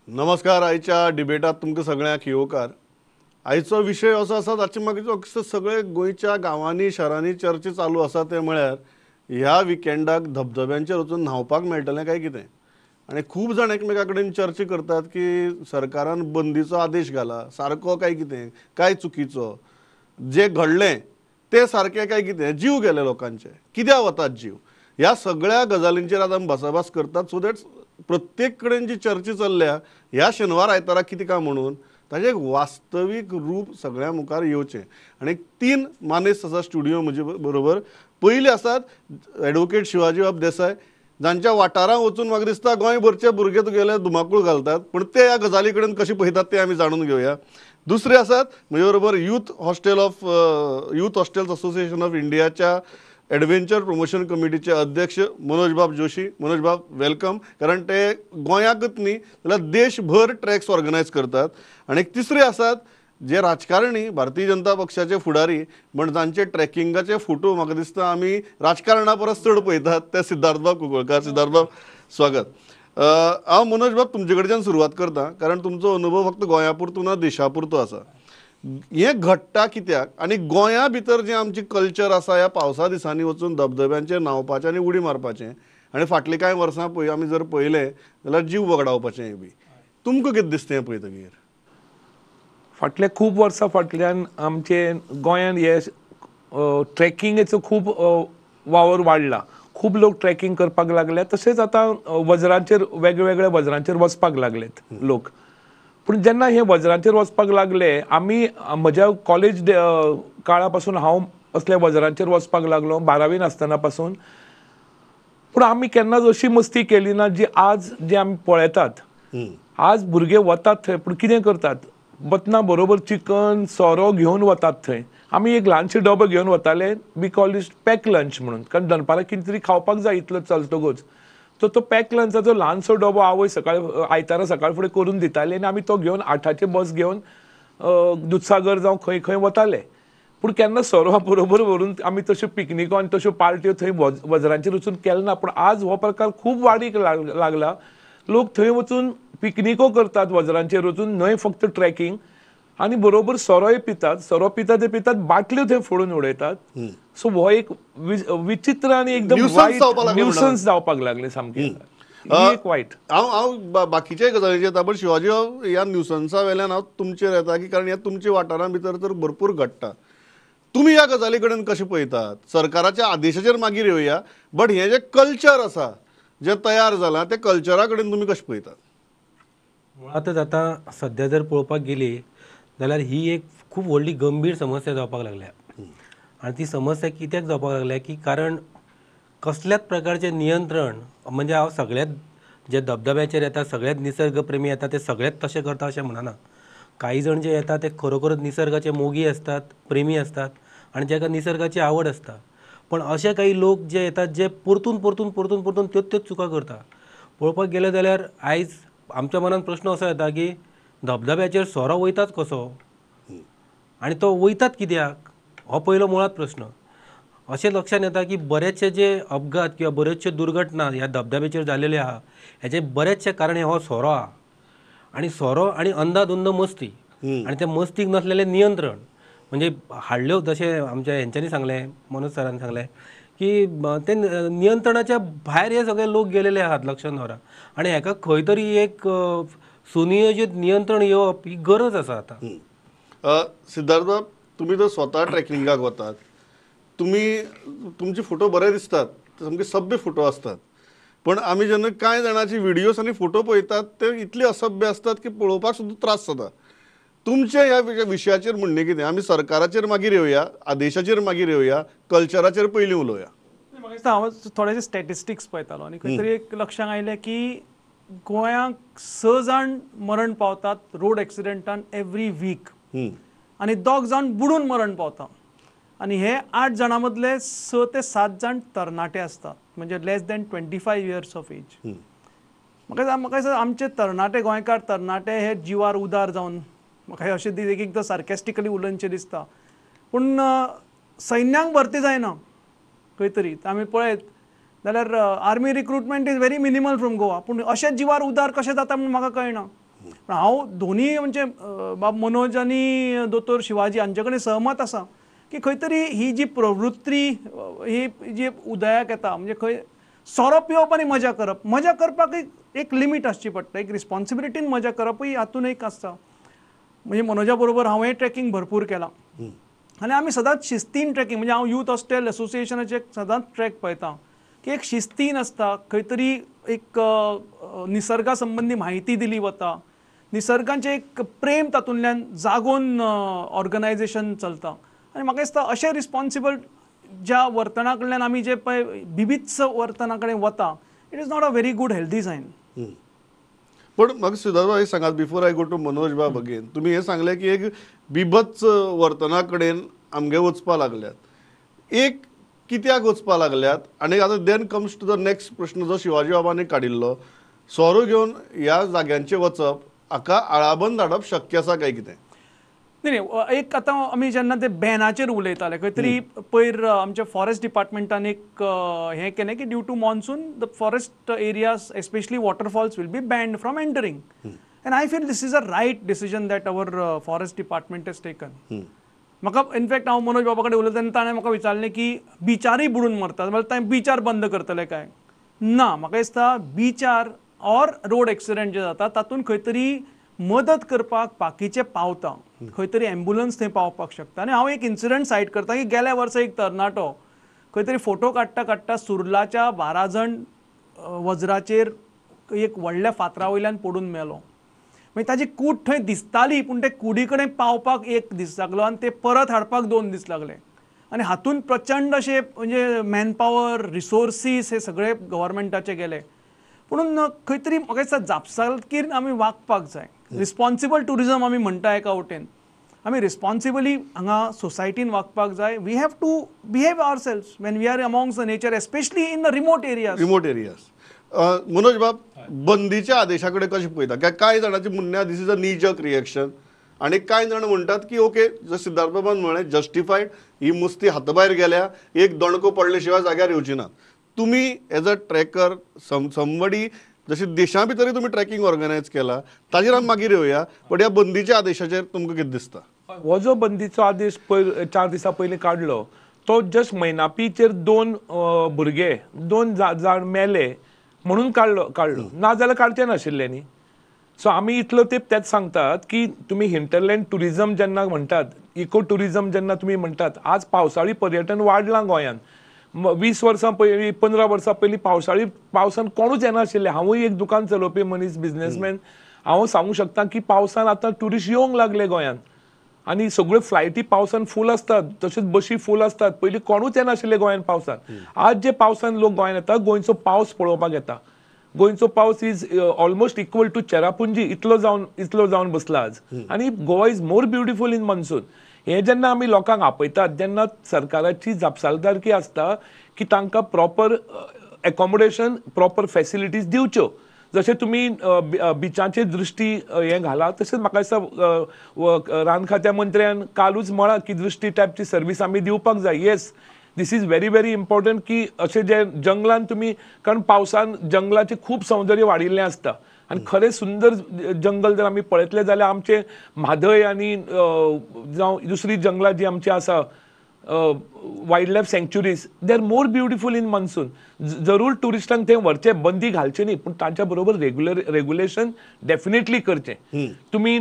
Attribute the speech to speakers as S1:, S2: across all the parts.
S1: नमस्कार. आयच्या डिबेटात तुमकां सगळ्यांक येवकार. आयचो विशय असो आसा ताचे मागीर सगळे गोंयच्या गांवांनी शारांनी चर्चा चालू आसा ते म्हळ्यार ह्या विकेंडाक धबधब्यांचेर वचून न्हांवपाक मेळटलें काय कितें. आनी खूब जाण एकमेका कडेन चर्चा करतात की सरकारान बंदीचो आदेश घाला सारको काय कितें, काय चुकीचो, जें घडलें तें सारकें काय कितें, जीव गेले लोकांचे, कित्याक वतात जीव, ह्या सगळ्या गजालींचेर आज आमी भासाभास करतात. सो that प्रत्येक कडेन जी चर्चा चल्ल्या ह्या शेनवार आयतारा कितें काय म्हणून ताजें एक वास्तवीक रूप सगळ्यां मुखार येवचें. आनी तीन मानेस्त आसा स्टुडियो म्हजे बरोबर. पयले आसात एडवोकेट शिवाजीबाब देसाय, जांच्या वाठारांत वचून म्हाका दिसता गोंयभरचे भुरगे तुगेले धुमाकूळ घालतात, पूण ते ह्या गजाली कडेन कशें पळयतात ते आमी जाणून घेवया. दुसरे आसात म्हजे बरोबर युथ हॉस्टेल्स असोसिएशन ऑफ इंडियाच्या एडवेंचर प्रमोशन कमिटीचे अध्यक्ष मनोजबाब जोशी. मनोजबाब welcome, कारण ते गोंयाकच न्ही जाल्यार देशभर ट्रॅक्स ऑर्गनायज करतात. आनी एक तिसरे आसात जे राजकारणी, भारतीय जनता पक्षाचे फुडारी, म्हण जांचे ट्रॅकिंगाचे फोटो म्हाका दिसता आमी राजकारणा परस चड पळयतात, ते सिद्धार्थबाब कुंकळकार. सिद्धार्थबाब स्वागत. हांव मनोजबाब तुमचे कडच्यान सुरवात करता, कारण तुमचो अनुभव फक्त गोंया पुरतो ना देशा पुरतो आसा. हें घडटा कित्याक आनी गोंया भितर जें आमची कल्चर आसा ह्या पावसा दिसांनी वचून धबधब्यांचेर न्हांवपाचें आनी उडी मारपाचें, आनी फाटलीं कांय वर्सां पळय आमी जर पळयलें जाल्यार जीव वगडावपाचें बी, तुमकां कितें दिसता हें पळयतकीर?
S2: फाटल्या खूब वर्सां फाटल्यान आमचे गोंयांत हे ट्रेकिंगेचो खूब वावर वाडला, खूब लोक ट्रेकिंग करपाक लागले, तशेंच आतां वज्रांचेर वेगवेगळ्या वज्रांचेर वचपाक लागलेत लोक. पूण जेन्ना हे वज्रांचेर वचपाक लागले, आमी म्हज्या कॉलेज काळा पासून हांव असल्या वज्रांचेर वचपाक लागलो, बारावीन आसतना पासून. पूण आमी केन्नाच अशी मस्ती केली ना जी आज जे आमी पळयतात. आज भुरगे वतात थंय, पूण कितें करतात, वतना बरोबर चिकन सोरो घेवन वतात थंय. आमी एक ल्हानशी डबो घेवन वताले, we call it pack lunch म्हणून, कारण दनपारां कितें तरी खावपाक जाय इतलो चलतकूच. तो तो पॅक लंचाचो ल्हानसो डबो आवय सकाळ आयतारा सकाळ फुडें करून दिताली आनी आमी तो घेवन 8चे बस घेवन दुदसागर जावं खंय खंय वताले. पूण केन्ना सोरो बरोबर व्हरून आमी तश्यो पिकनिको आनी तश्यो पार्ट्यो थंय वज्रांचेर वचून केले ना. पूण आज हो प्रकार खूब वाडीक लागला. लोक थंय वचून पिकनिको करतात वज्रांचेर वचून, न्हय फक्त ट्रेकिंग, आनी बरोबर सोरोय पितात, सोरो पितात ते पितात, बाटल्यो थंय फोडून उडयतात. सो हो एक विचित्र आनी एकदम न्यूसन्स जावपाक लागले सामके, एक वायट.
S1: हांव हांव बाकीच्या गजालीचेर येता, पण शिवाजी ह्या न्यूसन्सा वेल्यान हांव तुमचेर येता की कारण ह्या तुमच्या वाठारां भितर तर भरपूर घडटा. तुमी ह्या गजाली कडेन कशें पळयतात? सरकाराच्या आदेशाचेर मागीर येवया, बट हें जें कल्चर आसा जें तयार जालां त्या कल्चरा कडेन तुमी कशें पळयतात?
S3: मुळातच आतां सद्या जर पळोवपाक गेली जाल्यार ही एक खूब व्हडली गंभीर समस्या जावपाक लागल्या. आनी ती समस्या कित्याक जावपाक लागल्या की कारण कसल्याच प्रकारचें नियंत्रण, म्हणजे हांव सगळ्याच जे धबधब्याचेर येता सगळ्याच निसर्गप्रेमी येता ते सगळेच तशें करता अशें म्हणना. काही जाण जे येता ते खरोखरच निसर्गाचे मोगी आसतात, प्रेमी आसतात आनी जाका निसर्गाची आवड आसता. पण अशे काही लोक जे येतात जे परतून परतून परतून परतून त्योच त्योच चुका करता. पळोवपाक गेले जाल्यार आयज आमच्या मनान प्रश्न असो येता की धबधब्याचेर सोरो वयताच कसो आनी तो वयतात कित्याक, हो पयलो मुळांत प्रश्न. अशें लक्षांत येता की बरेचशे जे अपघात किंवा बऱ्योचश्यो दुर्घटना ह्या धबधब्याचेर जालेल्यो आहा हेचें बरेचशें कारण हो सोरो आहा. आनी सोरो आनी अंदाधुंद मस्ती आनी त्या मस्तीक नसलेलें नियंत्रण, म्हणजे हाडल्यो जशें आमच्या हेंच्यांनी सांगलें, मनोज सरान सांगलें की ते नियंत्रणाच्या भायर हे सगळे लोक गेलेले आहात लक्षांत दवरा. आनी हेका खंय तरी एक सुनियोजीत नियंत्रण येवप ही गरज आसा आतां.
S1: सिद्धार्थ, तुमी जर स्वता ट्रेकिंगाक वतात, तुमी तुमचे फोटो बरे दिसतात, सामके सभ्य फोटो आसतात, पण आमी जेन्ना कांय जाणांचे व्हिडियोज आनी फोटो पळयतात ते इतले असभ्य आसतात की पळोवपाक सुद्दां त्रास जाता. तुमचें ह्या विशयाचेर म्हणणें कितें? आमी सरकाराचेर मागीर येवया, आदेशाचेर मागीर येवया, कल्चराचेर पयलीं उलोवया.
S4: म्हाका दिसता हांव थोडेशे स्टॅटिस्टिक्स पळयतालो आनी खंय तरी एक लक्षांत आयलें की गोंयांक 6 जाण मरण पावतात रोड एक्सिडेंटान एवरी वीक, आनी 2 जाण बुडून मरण पावता, आनी हे 8 जाणां मदले 6 ते 7 जाण तरणाटे आसतात, म्हणजे less than 25 years of age. म्हाका दिसता आमचे तरणाटे, गोंयकार तरणाटे हे जिवार उदार जावन, म्हाका अशें एक एकदां सार्केस्टिकली उलोवचें दिसता, पूण सैन्यांक भरती जायना खंय तरी. आमी पळयत जाल्यार army recruitment is very minimal from Goa, पूण अशें जिवार उदार कशें जाता म्हूण म्हाका कळना. पण हांव दोनी म्हणजे बाब मनोज आनी दोतोर शिवाजी हांचे कडेन सहमत आसा की खंय तरी ही जी प्रवृत्ती ही जी उदयाक येता म्हणजे खंय सोरो पिवप आनी मजा करप, मजा करपाक एक लिमीट आसची पडटा, एक रिस्पॉन्सिबिलिटीन मजा करपूय हातून एक आसता. म्हणजे मनोजा बरोबर हांवें ट्रेकिंग भरपूर केलां आनी आमी सदांच शिस्तीन ट्रेकिंग, म्हणजे हांव यूथ हॉस्टेल एसोसिएशनाचे सदांच ट्रॅक पळयता की एक शिस्तीन आसता, खंय तरी एक निसर्गा संबंदी म्हायती दिली वता, निसर्गाचें एक प्रेम तातूंतल्यान जागोवन ऑर्गनायजेशन चलता. आनी म्हाका दिसता अशें रिस्पॉन्सिबल ज्या वर्तना कडल्यान आमी जे पळय बिबित्स वर्तना कडेन वता, it is not a very good healthy sign.
S1: पण म्हाका सिद्धार्थ एक सांगात, before I go to Manoj बाब अगेन, तुमी हें सांगलें की एक बिभत्स वर्तना कडेन आमगे वचपा लागल्यात, एक कित्याक वचपा लागल्यात? आनी आतां then comes to the next प्रश्न जो शिवाजी बाबांनी काडिल्लो, सोरो घेवन ह्या जाग्यांचेर वचप हाका आळाबंद हाडप शक्य आसा काय कितें?
S4: न्ही न्ही, एक आतां आमी जेन्ना ते बॅनाचेर उलयताले खंय तरी पयर आमच्या फॉरेस्ट डिपार्टमेंटान एक हें केलें की due to monsoon the forest areas especially waterfalls will be banned from entering, and I feel this is a right decision that our forest department has taken. म्हाका इनफॅक्ट हांव मनोज बाबा कडेन उलयता तेन्ना ताणें म्हाका विचारलें की बिचारय बुडून मरतात जाल्यार ताणें बिचार बंद करतले काय ना? म्हाका दिसता बिचार ऑर रोड एक्सिडंट जे जाता तातूंत खंय तरी मदत करपाक बाकीचे पावता, खंय तरी एम्बुलन्स थंय पावपाक शकता. आनी हांव एक इन्सिडंट सायट करता की गेल्या वर्सा एक तरणाटो खंय तरी फोटो काडटा काडटा सुर्लाच्या 12 जाण वज्राचेर एक व्हडल्या फातरा वयल्यान पडून मेलो. मागीर ताजी कूड थंय दिसताली पूण ते कुडी कडेन पावपाक एक दीस लागलो आनी ते परत हाडपाक 2 दीस लागले. आनी हातूंत प्रचंड अशे म्हणजे मॅनपावर रिसोर्सीस हे सगळे गव्हर्मेंटाचे गेले. पुणून खंय तरी म्हाका दिसता जापसालकीन आमी वागपाक जाय. रिस्पॉन्सिबल ट्युरिजम आमी म्हणटा एका वटेन, आमी रिस्पॉन्सिबली हांगा सोसायटीन वागपाक जाय. We have to behave ourselves when we are amongst the nature, especially in the remote areas.
S1: Remote areas. Manoj बाब, बंदीच्या आदेशा कडेन कशें पळयता? काय कांय जाणांचें म्हणणें this is a knee jerk reaction, आनी कांय जाण म्हणटात की ओके, जशें सिद्धार्थ बाबान म्हणलें जस्टिफायड, ही मुस्ती हाताभायर गेल्या, एक दणको पडले शिवाय जाग्यार येवची ना. तुमी एज अ ट्रॅकर समबडी जशी देशा भितरूय तुमी ट्रॅकिंग ऑर्गनायज केला, ताजेर आमी मागीर येवया, बट ह्या बंदीच्या आदेशाचेर तुमकां कितें दिसता?
S2: हो जो बंदीचो आदेश पयर 4 दिसां पयलीं काडलो तो जस्ट मैनापीचेर 2 भुरगे 2 जाण मेले म्हणून काडलो, ना जाल्यार काडचें नाशिल्लें न्ही. सो आमी इतलो तेंप तेच सांगतात की तुमी हिंटरलँड ट्युरिजम जेन्ना म्हणटात, इको ट्युरिजम जेन्ना तुमी म्हणटात, आज पावसाळी पर्यटन वाडलां गोंयांत. 20 वर्सां पयलीं 15 वर्सां पयलीं पावसाळी पावसान कोणूच येनाशिल्ले. हांवूय एक दुकान चलोवपी मनीस, बिजनेसमॅन, हांव सांगूंक शकता की पावसान आतां ट्युरिस्ट येवंक लागले गोंयांत आनी सगळ्यो फ्लायटी पावसान फूल आसतात, तशेंच बशी फूल आसतात. पयलीं कोणूच येनाशिल्ले गोंयांत पावसान. आज जे पावसान लोक गोंयांत येता, गोंयचो पावस पळोवपाक येता. गोंयचो पावस is almost equal to Cherrapunji इतलो जावन बसला आज. आनी Goa is more beautiful in monsoon. हें जेन्ना आमी लोकांक आपयतात तेन्ना सरकाराची जापसालदारकी आसता की तांकां प्रॉपर एकोमोडेशन, प्रॉपर फॅसिलिटीज दिवच्यो. जशें तुमी बिचांचेर दृश्टी हें घाला, तशेंच म्हाका दिसता रान खात्या मंत्र्यान कालूच म्हळां की दृश्टी टायपची सर्वीस आमी दिवपाक जाय. Yes, this is very very important की अशें जे जंगलान तुमी, कारण पावसान जंगलाचें खूब सौंदर्य वाडिल्लें आसता आनी खरें सुंदर जंगल जर आमी पळयतले जाल्यार आमचें म्हादय आनी जावं दुसरी जंगलां जी आमची आसा, wild life sanctuaries, they are more beautiful in monsoon. जरूर ट्युरिस्टांक थंय व्हरचें, बंदी घालची न्ही, पूण तांच्या बरोबर रेगुलेशन डेफिनेटली करचें. तुमी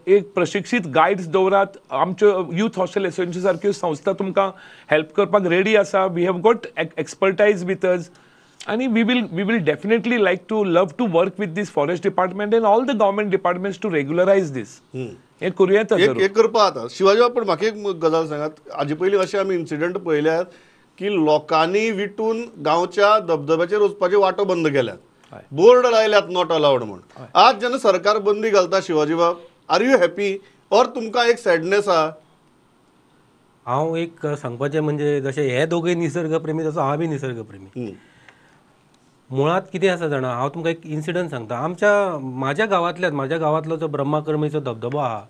S2: एक प्रशिक्षीत गायड्स दवरात. आमच्यो यूथ हॉस्टेल एसोसिएशन सारक्यो संस्था तुमकां हेल्प करपाक रेडी आसा. We have got expertise with us आनी we will definitely like to love to work with this forest department and all the government departments to regularise this. हें करूं येता.
S1: एक करपा आतां शिवाजी बाब, पण म्हाका एक गजाल सांगात, हाजे पयलीं अशें आमी इन्सिडंट पळयल्यात की लोकांनी विटून गांवच्या धबधब्याचेर वचपाच्यो वाटो बंद केल्यात, बोर्ड लायल्यात not allowed म्हूण. आज जेन्ना सरकार बंदी घालता शिवाजी बाब, are you happy or तुमकां एक सॅडनेस आहा?
S3: हांव एक सांगपाचें म्हणजे जशें हे दोगूय निसर्गप्रेमी तसो हांव बी निसर्गप्रेमी. मुळांत कितें आसा जाणा, हांव तुमकां एक इन्सिडंट सांगता. आमच्या म्हाज्या गांवांतल्यान, म्हाज्या गांवांतलो जो ब्रह्माकर्मीचो धबधबो आहा,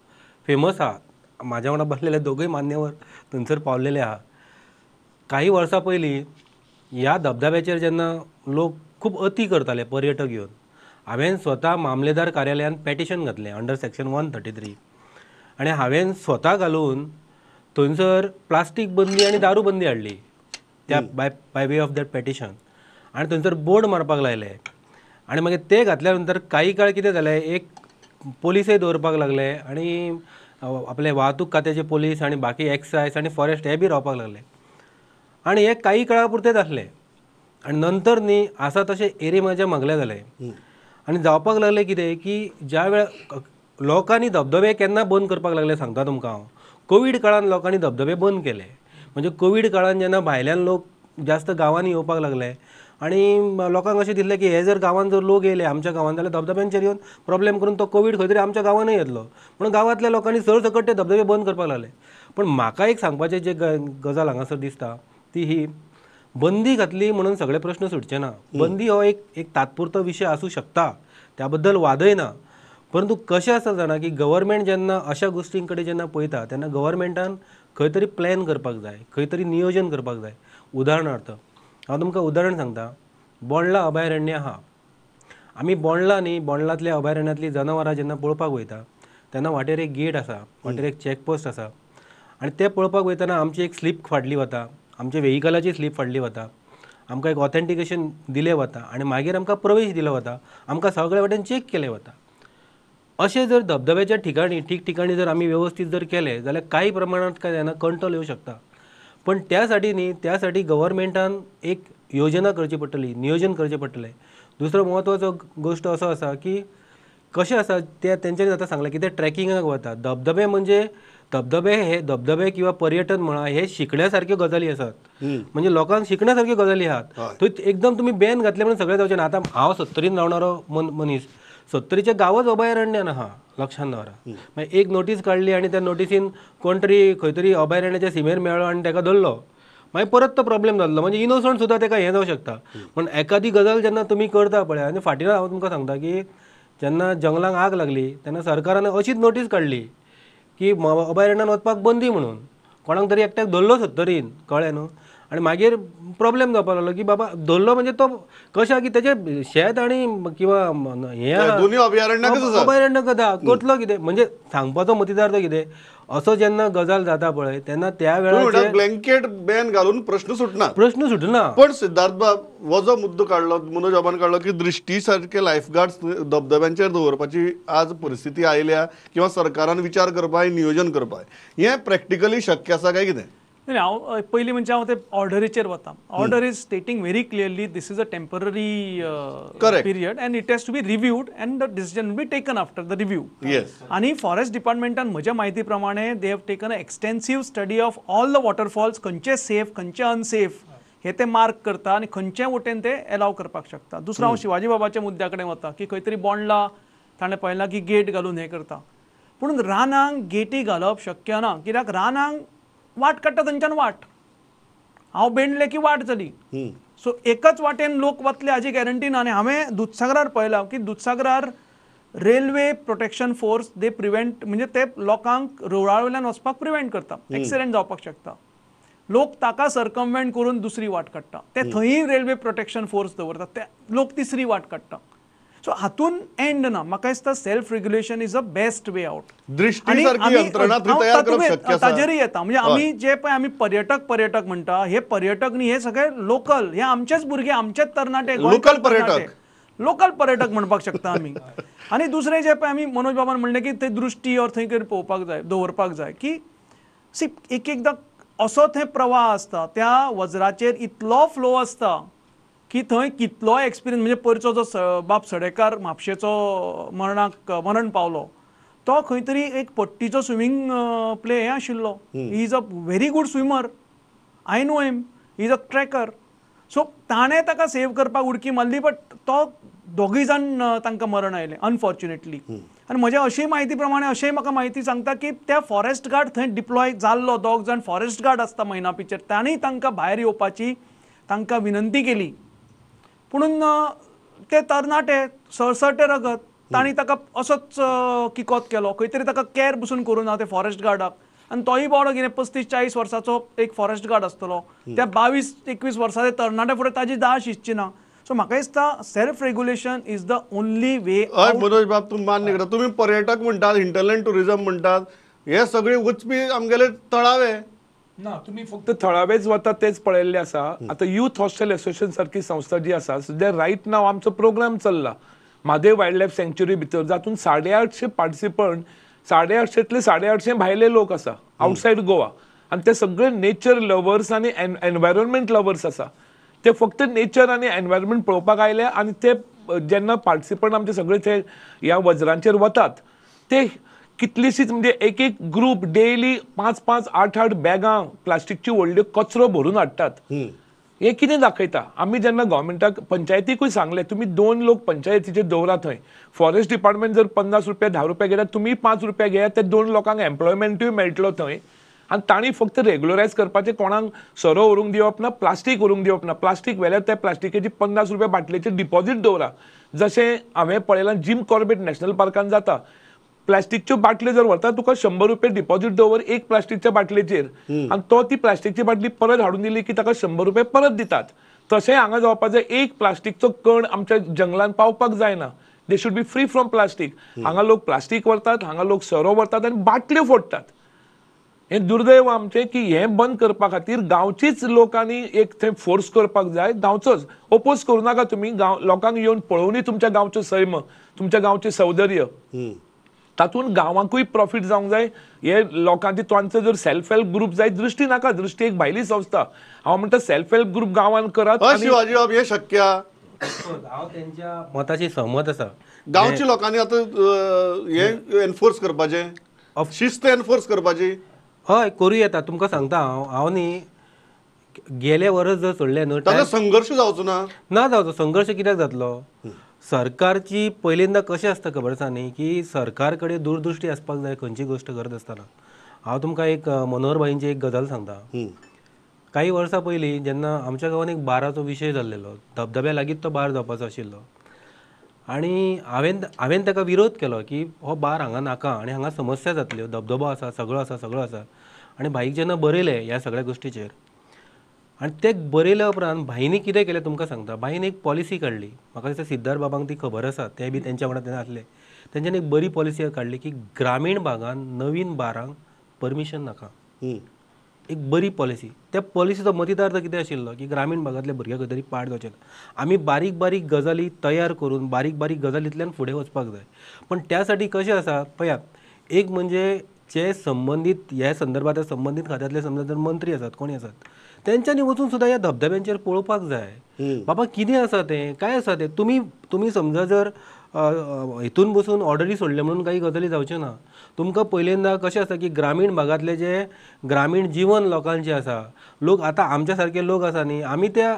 S3: फेमस आहा, म्हाज्या वांगडा बसलेले दोगूय मान्यवर थंयसर पावलेले आहा. काही वर्सां पयलीं ह्या धबधब्याचेर जेन्ना लोक खूब अती करताले पर्यटक येवन, हांवें स्वता मामलेदार कार्यालयान पेटिशन घातलें अंडर सेक्शन 133 आनी हांवें स्वता घालून थंयसर प्लास्टीक बंदी आनी दारू बंदी हाडली त्या by way of that petition आनी थंयसर बोर्ड मारपाक लायले आनी मागीर ते घातल्या नंतर काही काळ कितें जालें, एक पोलिसय दवरपाक लागले आनी आपले वाहतूक खात्याचे पोलीस आनी बाकी एक्सायज आनी फॉरेस्ट हे बी रावपाक लागले आनी हे काही काळा पुरतेच आसले आनी नंतर न्ही आसा तशें एरे म्हाज्या मागले जाले आनी जावपाक लागलें कितें की ज्या वेळार लोकांनी धबधबे केन्ना बंद करपाक लागले सांगता तुमकां हांव, कोवीड काळान लोकांनी धबधबे बंद केले. म्हणजे कोवीड काळान जेन्ना भायल्यान लोक जास्त गांवांनी येवपाक लागले आनी लोकांक अशें दिसलें की हे जर गांवांत जर लोक येयले आमच्या गांवांत जाल्यार धबधब्यांचेर येवन प्रॉब्लेम करून तो कोवीड खंय तरी आमच्या गांवांनूय येतलो म्हणून गांवांतल्या लोकांनी सरसकट ते धबधबे बंद करपाक लागले. पण म्हाका एक सांगपाचें जे गजाल हांगासर दिसता ती ही बंदी घातली म्हणून सगळे प्रश्न सुटचे ना. बंदी हो एक एक तात्पुरतो विशय आसूं शकता, त्या बद्दल वादय ना, परंतु कशें आसा जाणा की गव्हर्मेंट जेन्ना अशा गोश्टीं कडेन जेन्ना पळयता तेन्ना गव्हर्मेंटान खंय तरी प्लॅन करपाक जाय, खंय तरी नियोजन करपाक जाय. उदाहरणार्थ हांव तुमकां उदाहरण सांगता, बोंडला अभयारण्य आहा, आमी बोंडला न्ही बोंडलांतल्या अभयारण्यांतलीं जनावरां जेन्ना पळोवपाक वयता तेन्ना वाटेर एक गेट आसा, वाटेर एक चॅकपोस्ट आसा आनी ते पळोवपाक वयतना आमची एक स्लीप फाडली वता, आमच्या वेहिकलाची स्लीप फाडली वता, आमकां एक ऑथेंटिकेशन दिलें वता आनी मागीर आमकां प्रवेश दिलो वता, आमकां सगळे वाटेन चॅक केलें वता. अशें जर धबधब्याच्या ठिकाणी ठिकठिकाणी जर आमी व्यवस्थीत जर केलें जाल्यार कांय प्रमाणांत काय जायना कंट्रोल येवं शकता. पण त्यासाठी न्ही त्यासाठी गव्हर्मेंटान एक योजना करची पडटली, नियोजन करचें पडटलें. दुसरो म्हत्वाचो गोश्ट असो आसा की कशें आसा ते तेंच्यांनी आतां सांगलें की ते ट्रेकिंगाक वता. धबधबे म्हणजे धबधबे हे धबधबे किंवा पर्यटन म्हणा हे शिकण्या सारक्यो गजाली आसात, म्हणजे लोकांक शिकण्या सारक्यो गजाली आहात. थंय एकदम तुमी बॅन घातले म्हणून सगळें जावचें ना. आतां हांव सत्तरीन रावणारो मनीस, सत्तरीचें गांवच अभयारण्यान आहा लक्षान दवरा. मागीर एक नोटीस काडली आनी त्या नोटीसीन कोण तरी खंय तरी अभयारण्याच्या सिमेर मेळ्ळो आनी ताका धरलो, मागीर परत तो प्रॉब्लेम जाल्लो. म्हणजे इनोसंट सुद्दां ताका हें जावं शकता. पण एकादी गजाल जेन्ना तुमी करता पळय, आनी फाटीं हांव तुमकां सांगता की जेन्ना जंगलांक आग लागली तेन्ना सरकारान अशीच नोटीस काडली की अभयारण्यान वचपाक बंदी म्हणून, कोणाक तरी एकट्याक धरलो सत्तरीन, कळ्ळें न्हू, आनी मागीर प्रॉब्लेम जावपाक लागलो की बाबा धरलो म्हणजे तो कशें की तेजें शेत आनी किंवा हें अभयारण्य कथा करतलो कितें, म्हणजे सांगपाचो मतिदार तो कितें. असो जेन्ना गजाल जाता पळय तेन्ना त्या वेळार
S1: ब्लँकेट बॅन घालून प्रश्न सुटना, प्रश्न
S3: सुटना.
S1: पण सिद्धार्थ बाब हो जो मुद्दो काडलो, मनोज बाबान काडलो की दृष्टी सारके लायफ गार्ड्स धबधब्यांचेर दवरपाची आज परिस्थिती आयल्या किंवा सरकारान विचार करपाक नियोजन करपाक, हें प्रॅक्टिकली शक्य आसा काय कितें?
S4: नाही, हांव पयलीं म्हणजे हांव ते ऑर्डरीचेर वता. Order is stating very clearly this is a temporary period and it has to be reviewed and the decision will be taken after the review. आनी फॉरेस्ट डिपार्टमेंटान म्हज्या म्हायती प्रमाणे they have taken a extensive study of all the waterfalls, खंयचे safe खंयचे unsafe हे ते mark करता आनी खंयचे वटेन ते एलाव करपाक शकता. दुसरो हांव शिवाजी बाबाच्या मुद्द्या कडेन वता की खंय तरी बोंडला ताणें पळयलां की गेट घालून हें करता, पूण रानांक गेटी घालप शक्य ना, कित्याक रानांक वाट काडटा थंयच्यान वाट, हांव बेणले की वाट जाली. सो एकच वाटेन लोक वतले हाजी गॅरंटी ना. आनी हांवें दुदसागरार पळयलां की दुदसागरार railway protection force they prevent, म्हणजे ते लोकांक रोडा वयल्यान वचपाक प्रिवेंट करता, एक्सिडेंट जावपाक शकता, लोक ताका सरकमवेंट करून दुसरी वाट काडटा, ते थंय रेल्वे प्रोटेक्शन फोर्स दवरता, ते लोक तिसरी वाट काडटा. सो हातून एंड ना. म्हाका दिसता self regulation is a best way out. ताजेरय येता म्हणजे आमी जे पळय आमी पर्यटक पर्यटक म्हणटा, हे पर्यटक न्ही, हे सगळे लोकल, हे आमचेच भुरगे, आमचेच तरणाटे,
S1: लोकल पर्यटक,
S4: लोकल पर्यटक म्हणपाक शकता आमी. आनी दुसरें जे पळय आमी मनोज बाबान म्हणलें की ते दृश्टी और थंय पळोवपाक जाय, दवरपाक जाय की सी एक एकदां असो थंय प्रवाह आसता, त्या वज्राचेर इतलो फ्लो आसता की थंय कितलो एक्सपिरियन्स, म्हणजे पयरचो जो बाब सडेकार म्हापशेचो मरणाक मरण पावलो तो खंय तरी एक पट्टीचो स्विमींग प्ले हें आशिल्लो. He is a very good swimmer, I know him, he is a trekker. So ताणें ताका सेव करपाक उडकी मारली, बट तो दोगूय जाण तांकां मरण आयलें अनफॉर्च्युनेटली. आनी म्हज्या अशी म्हायती प्रमाणे अशेंय म्हाका म्हायती सांगता की त्या फॉरेस्ट गार्ड थंय डिप्लॉय जाल्लो, दोग जाण फॉरेस्ट गार्ड आसता मैनापीचेर, तांणी तांकां भायर येवपाची तांकां विनंती केली, पुणून ते तरणाटे सळसळटे रगत तांणी ताका असोच किकोत केलो, खंय तरी ताका कॅर बसून करूं ना ते फॉरेस्ट गार्डाक. आनी तोय बावडो कितें 35-40 वर्साचो एक फॉरेस्ट गार्ड आसतलो, त्या 22-21 वर्साचे तरणाटे फुडें ताजी दाळ शिजची ना. सो म्हाका दिसता self regulation is the only way.
S1: हय मनोज बाब, तुमी मान्य करता, तुमी पर्यटक म्हणटात, हिंटरलँड टुरिजम म्हणटात, हे सगळे वचपी आमगेले थळावे
S2: ना, तुमी फक्त थळावेच वतात तेच पळयल्ले आसा. आतां यूथ हॉस्टेल एसोसिएशन सारकी संस्था जी आसा सद्या रायट नाव आमचो प्रोग्राम चल्ला म्हादेव वायल्ड लायफ सँक्च्युरी भितर, जातून 850 पार्टिसिपंट, 850तले 850 भायले लोक आसा आवटसायड गोवा, आनी ते सगळे नेचर लवर्स आनी एनवायरमेंट लवर्स आसा. ते फक्त नेचर आनी एनवायरमेंट पळोवपाक आयले आनी ते जेन्ना पार्टिसिपंट आमचे सगळे ते ह्या वज्रांचेर वतात ते कितलीशीच म्हणजे एक एक ग्रूप डेली 5 5 8 8 बॅगां प्लास्टिकची व्हडल्यो कचरो भरून हाडटात. हे कितें दाखयता? आमी जेन्ना गव्हर्मेंटाक पंचायतीकूय सांगलें तुमी 2 लोक पंचायतीचेर दवरा थंय, फॉरेस्ट डिपार्टमेंट जर 50 रुपया 10 रुपया घेता तुमी 5 रुपया घेयात, ते 2 लोकांक एम्प्लॉयमेंटूय मेळटलो थंय. आनी तांणी फक्त रेगुलरायज करपाचें, कोणाक सोरो व्हरूंक दिवप ना, प्लास्टीक व्हरूंक दिवप ना. प्लास्टीक व्हेल्यार त्या प्लास्टिकेची 50 रुपया बाटलेची डिपॉझीट दवरा. जशें हांवें पळयलां जिम कॉर्बेट नॅशनल पार्कान जाता, प्लास्टिकच्यो बाटल्यो जर व्हरता तुका 100 रुपये डिपॉझीट दवर एक प्लास्टिकच्या बाटलेचेर, आनी तो ती प्लास्टिकची बाटली परत हाडून दिली की ताका 100 रुपये परत दितात. तशें हांगा जावपाक जाय, एक प्लास्टिकचो कण आमच्या जंगलान पावपाक जायना. They should be free from plastic. हांगा लोक प्लास्टीक व्हरतात, हांगा लोक सोरो व्हरतात आनी बाटल्यो फोडटात. हें दुर्दैव आमचें की हें बंद करपा खातीर गांवचीच लोकांनी एक थंय फोर्स करपाक जाय. गांवचोच ओपोज करूं नाका तुमी, गांव लोकांक येवन पळोवनी तुमच्या गांवचो सैम, तुमच्या गांवचें सौंदर्य, तातूंत गांवांकूय प्रॉफीट जावंक जाय. हे लोकांची तांचो जर सेल्फ हेल्प ग्रुप जाय, दृश्टी नाका, दृश्टी एक भायली संस्था. हांव म्हणटा सेल्फ हेल्प ग्रुप गांवांत करात.
S1: शिवाजी बाब, हें शक्य?
S3: हांव तेंच्या मताशी सहमत आसा.
S1: गांवच्या लोकांनी आतां हें एनफोर्स करपाचें, शिस्त एनफोर्स करपाची.
S3: हय करूं येता. तुमकां सांगता हांव, हांव न्ही गेले वर्स जर सोडलें न्हू,
S1: ताका संघर्श जावचो ना.
S3: ना जावचो संघर्श कित्याक जातलो? सरकारची पहिल्यांदा कशें आसता खबर आसा न्ही की सरकार कडेन दूरदृश्टी आसपाक जाय खंयची गोश्ट करत आसतना. हांव तुमकां एक मनोहर भाईंची एक गजाल सांगता. काही वर्सां पयलीं जेन्ना आमच्या गांवांत एक बाराचो विशय जाल्लेलो, धबधब्या लागींच तो बार जावपाचो आशिल्लो, आनी हांवें ताका विरोध केलो की हो बार हांगा नाका आनी हांगा समस्या जातल्यो, धबधबो आसा, सगळो आसा, सगळो आसा. आनी भाईक जेन्ना बरयलें ह्या सगळ्या गोश्टीचेर, आनी ते बरयल्या उपरांत भाईनी कितें केलें तुमकां सांगता. भाईन एक पॉलिसी काडली, म्हाका दिसता सिद्धार्थ बाबांक ती खबर आसा, ते बी तेंच्या वांगडा तेन्ना आसले. तेंच्यांनी एक बरी पॉलिसी काडली की ग्रामीण भागान नवीन बारांक परमिशन नाका. एक बरी पॉलिसी. त्या पॉलिसीचो मतितार्थ कितें आशिल्लो की ग्रामीण भागांतल्या भुरग्यांक खंय तरी पाड जावचें ना. आमी बारीक बारीक गजाली तयार करून बारीक बारीक गजालींतल्यान फुडें वचपाक जाय. पण त्या साठी कशें आसा पळयात, एक म्हणजे जे संबंदीत ह्या संदर्भात संबंदीत खात्यांतले समजा जर मंत्री आसात, कोणी आसात, तेंच्यांनी वचून सुद्दां ह्या धबधब्यांचेर पळोवपाक जाय, बाबा कितें आसा तें, काय आसा तें. तुमी तुमी समजा जर हितून बसून ऑर्डरी सोडले म्हणून काही गजाली जावच्यो ना. तुमकां पहिल्यांदा कशें आसा की ग्रामीण भागांतले जे ग्रामीण जिवन लोकांचें आसा, लोक आतां आमच्या सारके लोक आसा न्ही, आमी त्या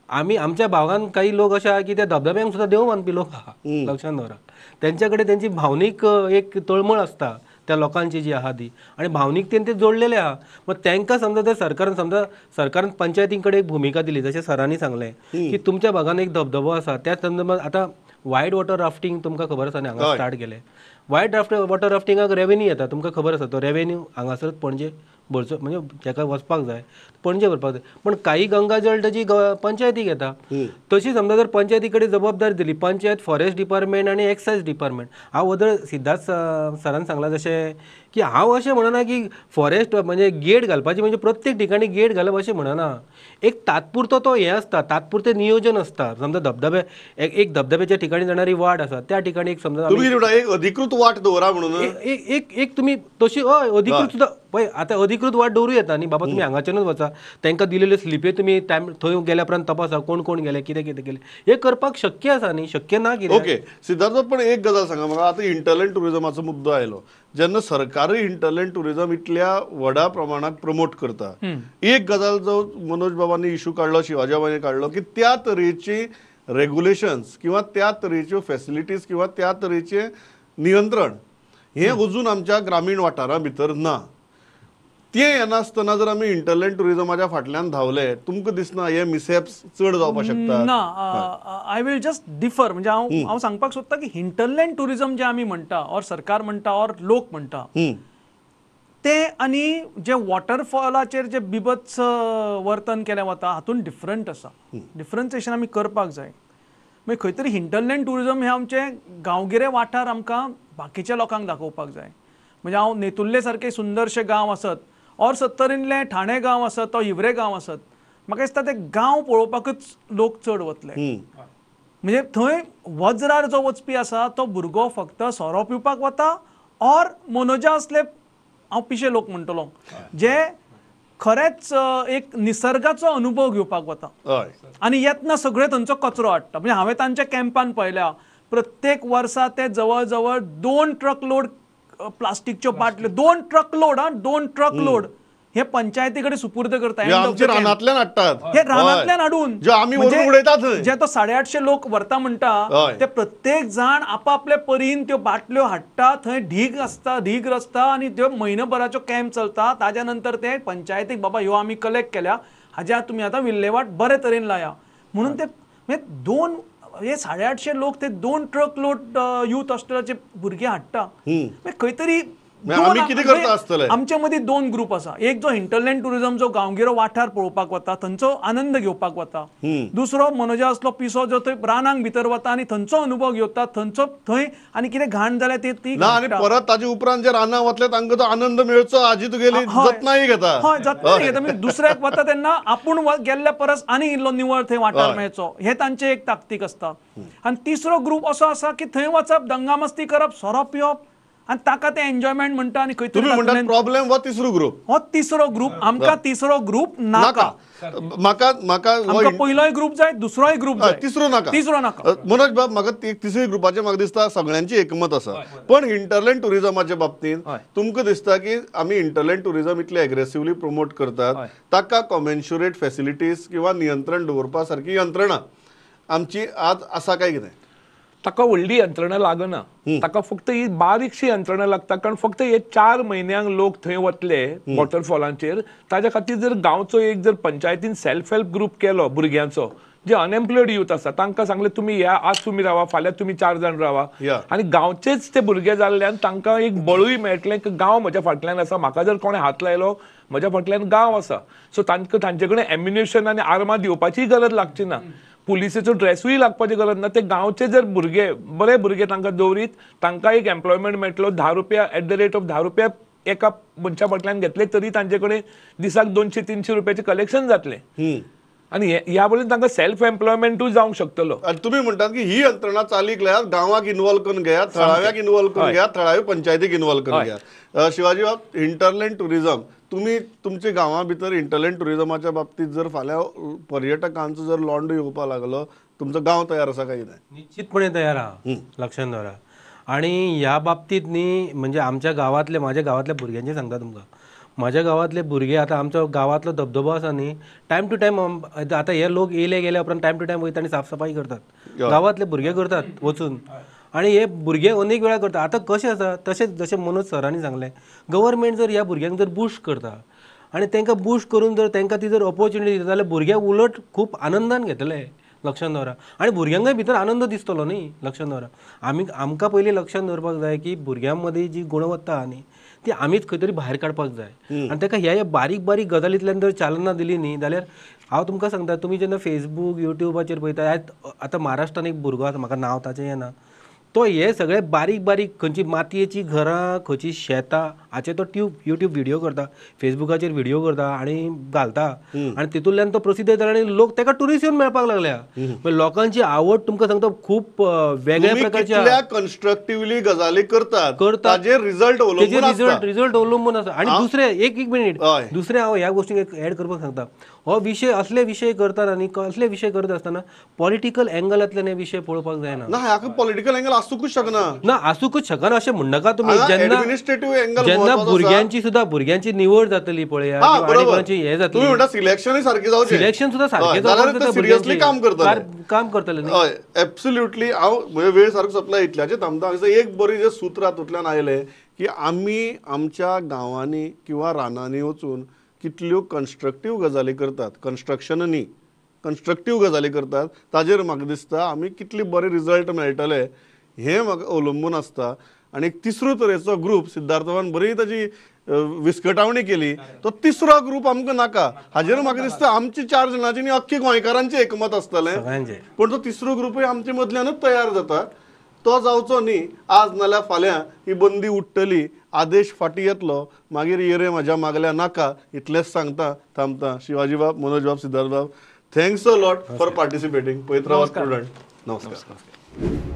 S3: आमी आमच्या भागान काही लोक अशे आहा की त्या धबधब्यांक सुद्दां देव मानपी लोक आहा, लक्षांत दवरा. तेंच्या कडेन तेंची भावनीक एक तळमळ आसता त्या लोकांची जी आहा ती, आनी भावनीकतेन ते जोडलेले आहा. मग तांकां समजा जर सरकारान समजा सरकारान पंचायतीं कडेन एक भुमिका दिली, जशें सरांनी सांगलें की तुमच्या भागान एक धबधबो आसा, त्या संदर्भात आतां वायट वॉटर राफ्टींग तुमकां खबर आसा न्ही हांगा स्टार्ट केलें. वायट वॉटर राफ्टिंगाक रेवेन्यू येता, तुमकां खबर आसा. तो रेवेन्यू हांगासरच पणजे भरचो, म्हणजे जाका वचपाक जाय पणजे भरपाक जाय, पण काही गंगाजळ ताजी पंचायतीक येता. तशी समजा जर पंचायती कडेन जबाबदारी दिली, पंचायत, फॉरेस्ट डिपार्टमेंट आनी एक्सायज डिपार्टमेंट. हांव वदळ सिद्धार्थ सरान सांगलां जशें की हांव अशें म्हणना की फॉरेस्ट म्हणजे गेट घालपाची, म्हणजे प्रत्येक ठिकाणी गेट घालप अशें म्हणना. एक तात्पुरतो तो हें आसता, तात्पुरतें नियोजन आसता. समजा धबधबे एक धबधब्याच्या ठिकाणी जाणारी वाट आसा, त्या ठिकाणी एक समजा
S1: एक अधिकृत वाट दवरा म्हणून
S3: एक एक एक तुमी तशी हय अधिकृत सुद्दां पळय आतां अधिकृत वाट दवरूं येता न्ही, बाबा तुमी हांगाच्यानूच वचा, तांकां दिलेल्यो स्लिप्यो तुमी टायम थंय गेल्या उपरांत तपासा कोण कोण गेले, कितें कितें केलें, हें करपाक शक्य आसा न्ही, शक्य ना कितें.
S1: ओके सिद्धार्थ, पण एक गजाल सांगा म्हाका, आतां हिंटरलँड टुरिजमाचो मुद्दो आयलो, जेन्ना सरकारूय हिंटरलँड टुरिजम इतल्या व्हडा प्रमाणात प्रमोट करता, एक गजाल जो मनोज बाबांनी इशू काडलो, शिवाजी बाबांनी काडलो की त्या तरेची रेगुलेशन्स किंवा त्या तरेच्यो फॅसिलिटीज किंवा त्या तरेचें नियंत्रण हें अजून आमच्या ग्रामीण वाठारां भितर ना. तें येनासतना जर आमी हिंटरलँड टुरिजमाच्या फाटल्यान धांवले, तुमकां दिसना हे मिसहॅप्स चड जावपाक शकता?
S4: ना, I will just differ. म्हणजे हांव हांव सांगपाक सोदता की हिंटरलँड टुरिजम जे आमी म्हणटा ऑर सरकार म्हणटा ऑर लोक म्हणटा ते आनी जे वॉटरफॉलाचेर जे बिभत्स वर्तन केलें वता हातूंत डिफरंट आसा. डिफरन्सिएशन आमी करपाक जाय. मागीर खंय तरी हिंटरलँड टुरिजम हे आमचे गांवगिरे वाठार आमकां बाकीच्या लोकांक दाखोवपाक जाय. म्हणजे हांव नेतुर्ले सारके सुंदरशे गांव आसत ऑर सत्तरींतले ठाणे गांव आसत तो हिवरे गांव आसत, म्हाका दिसता ते गांव पळोवपाकूच लोक चड वतले. म्हणजे थंय वज्रार जो वचपी आसा तो भुरगो फक्त सोरो पिवपाक वता ऑर मनोजा असले हांव पिशे लोक म्हणटलो जे खरेंच एक निसर्गाचो अनुभव घेवपाक वता आनी येतना सगळे थंयचो कचरो हाडटा. म्हणजे हांवें तांच्या कॅम्पान पळयल्या प्रत्येक वर्सा ते जवळ जवळ 2 ट्रक लोड प्लास्टिकच्यो बाटल्यो, 2 ट्रक लोड, हा 2 ट्रक लोड हे पंचायती कडेन सुपूर्द करता.
S1: रानांतल्यान हाडटात,
S4: हे रानांतल्यान हाडून जे तो 850 लोक व्हरता म्हणटा ते प्रत्येक जाण आपापले परीन त्यो बाटल्यो हाडटा, थंय ढीग आसता, ढीग रचता आनी त्यो म्हयनोभराच्यो कॅम्प चलता. ताज्या नंतर ते पंचायतीक बाबा ह्यो आमी कलेक्ट केल्या हाज्या तुमी आतां विल्लेवाट बरे तरेन लाया म्हणून ते दोन हे 850 लोक ते 2 ट्रक लोड युथ हॉस्टेलाचे भुरगे हाडटा. खंय तरी आमच्या मदीं 2 ग्रुप आसा, एक जो हिंटरलँड टुरिजम जो गांवगिरो वाठार पळोवपाक वता थंयचो आनंद घेवपाक वता, दुसरो मनोजा असलो पिसो जो थंय रानांक भितर वता आनी थंयचो अनुभव घेता, थंयचो थंय आनी कितें घाण जाल्यार ती
S1: ना आनी परत ताजे उपरांत जे रानां वतले तांकां तो आनंद मेळचो हाजी तुगेली जतनाय घेता.
S4: हय, जतनाय घेता. म्हणजे दुसऱ्याक वता तेन्ना आपूण गेल्ल्या परस आनी इल्लो निवळ थंय वाठार मेळचो हे तांचें एक ताकतीक आसता. आनी तिसरो ग्रुप असो आसा की थंय वचप, दंगामस्ती करप, सोरो पिवप आनी ताका ते एन्जॉयमेंट म्हणटा. आनी खंय तरी
S1: प्रॉब्लेम हो तिसरो ग्रुप,
S4: हो तिसरो ग्रुप आमकां तिसरो ग्रुप नाका.
S1: म्हाका म्हाका
S4: पयलोय ग्रुप जाय, दुसरोय ग्रुप जाय,
S1: तिसरो नाका,
S4: तिसरो नाका.
S1: मनोज बाब, म्हाका तिसरी ग्रुपाचे म्हाका दिसता सगळ्यांची एकमत आसा, पण हिंटरलँड टुरिजमाच्या बाबतींत तुमकां दिसता की आमी हिंटरलँड टुरिजम इतले एग्रेसिवली प्रमोट करतात ताका कॉमेन्शुरेट फॅसिलिटीज किंवा नियंत्रण दवरपा सारकी यंत्रणा आमची आज आसा काय कितें?
S2: ताका व्हडली यंत्रणा लागना, ताका फक्त ही बारीकशी यंत्रणा लागता. कारण फक्त हे 4 म्हयन्यांक लोक थंय वतले वॉटरफॉलांचेर, ताज्या खातीर जर गांवचो एक जर पंचायतीन सेल्फ हेल्प ग्रुप केलो भुरग्यांचो, जे अनएम्प्लॉयड यूथ आसा तांकां सांगलें तुमी ह्या आज तुमी रावा, फाल्यां तुमी 4 जाण रावा, आनी गांवचेच ते भुरगे जाल्ल्यान तांकां एक बळूय मेळटलें की गांव म्हज्या फाटल्यान आसा, म्हाका जर कोणें हात लायलो म्हज्या फाटल्यान गांव आसा. सो तांकां तांचे कडेन एम्युनेशन आनी आर्मां दिवपाचीय गरज लागची ना, पुलिसेचो ड्रेसूय लागपाची गरज ना. ते गांवचे जर भुरगे बरे भुरगे तांकां दवरीत तांकां एक एम्प्लॉयमेंट मेळटलो. 10 रुपया एट the rate of 10 रुपया एका मनशा फाटल्यान घेतले तरी तांचे कडेन दिसाक 200-300 रुपयाचें कलेक्शन जातलें आनी ह्या वयल्यान तांकां सेल्फ एम्प्लॉयमेंटूय जावंक शकतलो.
S1: आनी तुमी म्हणटात की ही यंत्रणा चालीक लायात, गांवाक इन्वॉल्व करून घेयात, थळाव्याक इन्वॉल्व करून घेयात, थळाव्या पंचायतीक इन्वॉल्व करून घेयात. शिवाजी बाब, हिंटरलँड टुरिजम तुमी तुमच्या गांवा भितर हिंटरलँड टुरिजमाच्या बाबतीत जर फाल्यां पर्यटकांचो जर लोंडो येवपाक लागलो तुमचो गांव तयार आसा काय कितें?
S3: निश्चितपणे तयार आहा, लक्षांत दवरा. आनी ह्या बाबतींत न्ही म्हणजे आमच्या गांवांतले, म्हाज्या गांवांतल्या भुरग्यांचें सांगता तुमकां, म्हाज्या गांवांतले भुरगे आतां आमचो गांवांतलो धबधबो आसा न्ही, टायम टू टायम आतां हे लोक येयले गेल्या उपरांत टायम टू टायम वयता आनी साफसफाई करतात, गांवांतले भुरगे करतात वचून, आनी हे भुरगे अनेक वेळा करता. आतां कशें आसा तशेंच जशें मनोज सरांनी सांगलें, गव्हर्मेंट जर ह्या भुरग्यांक जर बूस्ट करता आनी तांकां बूस्ट करून जर तांकां ती जर ऑपोर्चुनिटी दिता जाल्यार भुरगे उलट खूब आनंदान घेतले, लक्षांत दवरा. आनी भुरग्यांकय भितर आनंद दिसतलो न्ही, लक्षांत दवरा. आमी आमकां पयलीं लक्षांत दवरपाक जाय की भुरग्यां मदीं जी गुणवत्ता आहा न्ही ती आमीच खंय तरी भायर काडपाक जाय आनी ताका ह्या ह्या बारीक बारीक गजालींतल्यान जर चालना दिली न्ही जाल्यार हांव तुमकां सांगता, तुमी जेन्ना फेसबूक युट्यूबाचेर पळयता, आतां महाराष्ट्रान एक भुरगो आसा, म्हाका नांव ताचें येना, तो हे सगळे बारीक बारीक खंयची मातयेची घरां, खंयची शेतां हाचे तो युट्यूब व्हिडियो करता, फेसबुकाचेर व्हिडियो करता आनी घालता आनी तितूंतल्यान तो प्रसिद्ध जाता आनी लोक ताका टुरिस्ट येवन मेळपाक लागल्या. लोकांची आवड तुमकां सांगता खूब वेगळ्या प्रकारच्या
S1: कन्स्ट्रक्टिवली गजाली करतात, ताजेर रिजल्ट
S3: रिजल्ट अवलंबून आसा. आनी दुसरें एक एक मिनीट, दुसरें हांव ह्या गोश्टीक एड करपाक सांगता, हो विशय असले विशय करतना न्ही, असले विशय करत आसतना पॉलिटिकल एंगलांतल्यान हे विशय पळोवपाक जायना.
S1: ना, हाका पॉलिटिकल एंगल आसूंकच शकना,
S3: ना आसूंकच शकना अशें म्हणनाका तुमी. जेन्ना जेन्ना भुरग्यांची सुद्दां भुरग्यांची निवड जातली पळया, हे जातली,
S1: सिलेक्शन सारकें जावचें,
S3: सिलेक्शन सुद्दां सारकें
S1: सिरियसली काम करतले,
S3: काम करतले.
S1: हय, एब्सोल्युटली. हांव वेळ सारको सोंपला इतल्याचेर थांबता. एक बरी जे सूत्र हातूंतल्यान आयलें की आमी आमच्या गांवांनी किंवा रानांनी वचून कितल्यो कन्स्ट्रक्टीव गजाली करतात, कन्स्ट्रक्शन न्ही, कन्स्ट्रक्टीव गजाली करतात, ताजेर म्हाका दिसता आमी कितले बरे रिजल्ट मेळटले हें म्हाका अवलंबून आसता. आनी एक तिसरो तरेचो ग्रूप सिद्धार्थान बरी ताजी विस्कटावणी केली, तो तिसरो ग्रूप आमकां नाका. हाजेर म्हाका दिसता आमची 4 जाणांची आनी अख्खी गोंयकारांचें एकमत आसतलें, पूण तो तिसरो ग्रुपूय आमचे मदल्यानूच तयार जाता, तो जावचो न्ही. आज नाल्यार फाल्यां ही बंदी उठ्ठली, आदेश फाटीं येतलो, मागीर येरे म्हाज्या मागल्या नाका. इतलेंच सांगता थांबता. शिवाजी बाब, मनोज बाब, सिद्धार्थ बाब, thanks a lot for participating. पळयत रावात प्रुडंट. नमस्कार.